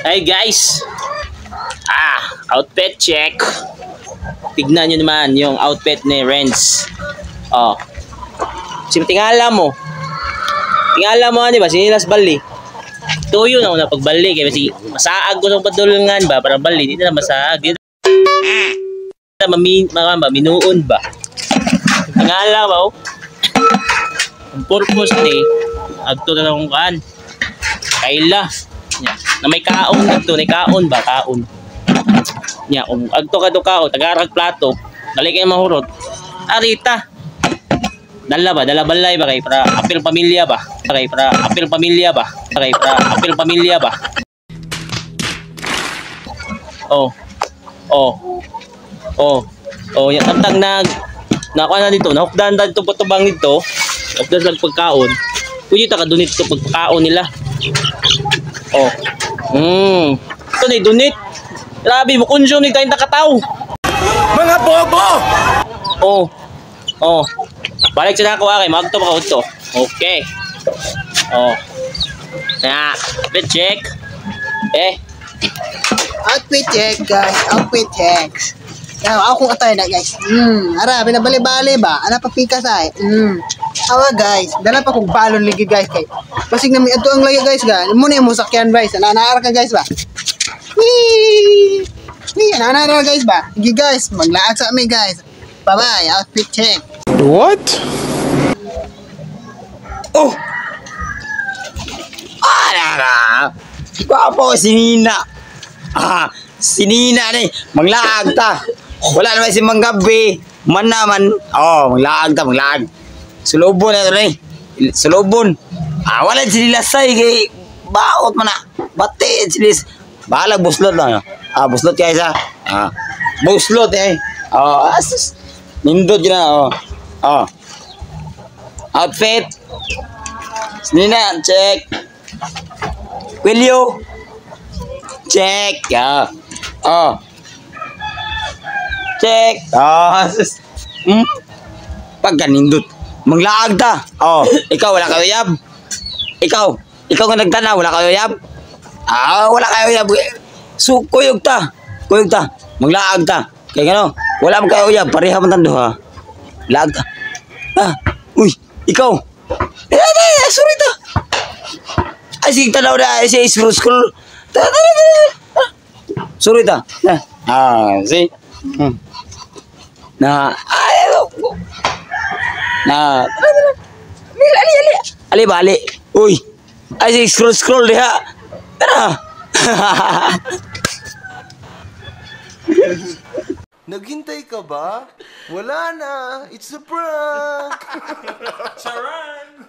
Hey guys! Outfit check. Tignan nyo naman yung outfit ni Renz. Oh. Tingala mo. Tingala mo ano ba? Sinilas bali. Tuyo na una pagbali. Kaya si masaag ko sa padulungan ba? Para bali. Di na masaag. Di na ba? Minuon ba? Tingala ba? Oh. Ang purpose ni agto na akong kaan. Kaila. Nya, na may kaon agto, na kaon ba? Kaon. Nya, kung agto ka do kaon, tagarag plato, dali kayo mahurot. Arita. Dala ba? Dala balay ba kay para apil pamilya ba? Kay para apil pamilya ba? Kay para apil pamilya ba? Oh. Oh. Oh. Oh, ya tantang nag nakuha na dito, nahukdan dito patubang dito. Hukdan sa pagkaon. Pwede ta ka donate to pagkaon nila. Oh. Ito na donate. Grabe mo consume ni tayong takataw. Mga bobo! Oh. Oh. Balik sa ako kay magto pa to. Okay. Oh. Na, outfit check. Eh, Outfit check, guys. Outfit check. Now, akong atay na, guys. Ara, binabali-bali ba? Ana pa pikas ay. Awa, guys. Dala pa kong balon ligi, guys kay. Basig na may adto ang layo, guys, ga. Mo na yung sakyan, guys. Ana naara ka, guys, ba? Wee! Wee, ana naara, guys, ba? Sige, guys, maglaag sa amin, guys. Bye-bye. Outfit check. What? Oh! Ah, nara! Gwapo si Nina. Ah, si Nina ni. Manglaag ta. Wala naman si Manggabi. Man naman. Oh, manglaag ta, manglaag. Sulubon na ito ni. Sulubon. Ah, wala si Lasay kay baot man na. Bati si Lis. Bahalag buslot lang. Ah, buslot kay isa. Ah, buslot eh. Oh, asus. Nindot yun na. Oh. Oh. Outfit. Nina, check. Wilio. Check. Yeah. Oh. Check. Oh. Pagkanindot. Manglaag ta. Oh, ikaw wala kayo yab. Ikaw, ikaw nga nagtanaw, wala kayo yab. Ah, wala kayo yab. So, kuyog ta. Kuyog ta. Manglaag ta. Kaya ngano, wala man kayo yab, pareha man tando ha. Laag ta. Ah, uy, ikaw. Eh, eh, sorry ta. Ay, sige, tanaw na, ay, si scroll, scroll. Tara, tara, tara. Sorry ta. Ah, see? Na, ay, na, tara, tara. Ali, ali, ali. Ali ba, ali. Uy. Ay, sige, scroll, scroll diha. Tara. Naghintay ka ba? Wala na! It's a prank! Charan!